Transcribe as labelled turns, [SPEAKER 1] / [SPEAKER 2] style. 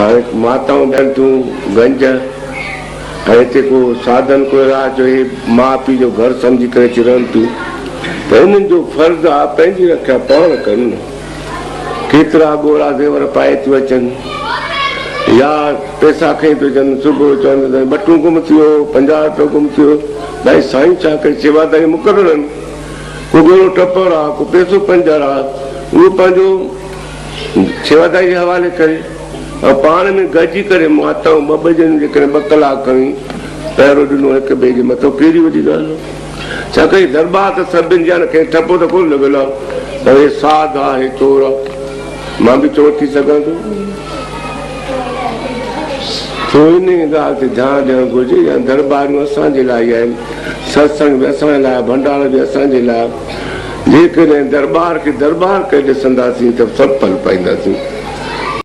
[SPEAKER 1] هاڻي ماتائون ڏين ٿيون گنج ۽ هتي ڪو ساڌن ڪو اهڙا جو هي ماء پيء جو گهر سمجهي ڪري اچي رهن ٿيون ته هنن جو فرض آ پنهنجي رکيا پاڻ ڪن نه. ڪيترا ڳورا زيور پائي ٿيون اچن يا پئسا کڻي ٿيون اچن صبح جو چون ته ٻٽون گم ٿي ويو 50 روپيو گم ٿي ويو ڀائي سائين ڇا ڪري سيواداري مقرر آهن ڪو ڳورو ٽپڙ آ ڪو پئسو پنجر آ اهو پنهنجو سيواداري جي حوالي ڪري ۽ پاڻ ۾ گڏجي ڪري ماتائون ٻه ٻه ڄڻيون جيڪڏهن ٻه ڪلاڪ کڻي پهرو ڏنو هڪ ٻئي جي مٿو ڪهڙي وڏي ڳالهه آ ڇا ڪري درٻار ته سڀن جي آ نه ڪنهن ٺپو ته ڪونه لڳل آ ته هي ساڌ آ هي چور آ مان به چور ٿي سگهان ٿو سو انهيء ڳالهه تي ڌيان ڏيڻ گهرجي يا درٻاريون اسان جي لاء ئي آهن ستسنگ به اسان جي لاء ڀنڊارو به اسان جي لاء جيڪڏهن درٻار کي درٻار ڪري ڏسنداسين ته سڀ ڦل پائينداسين.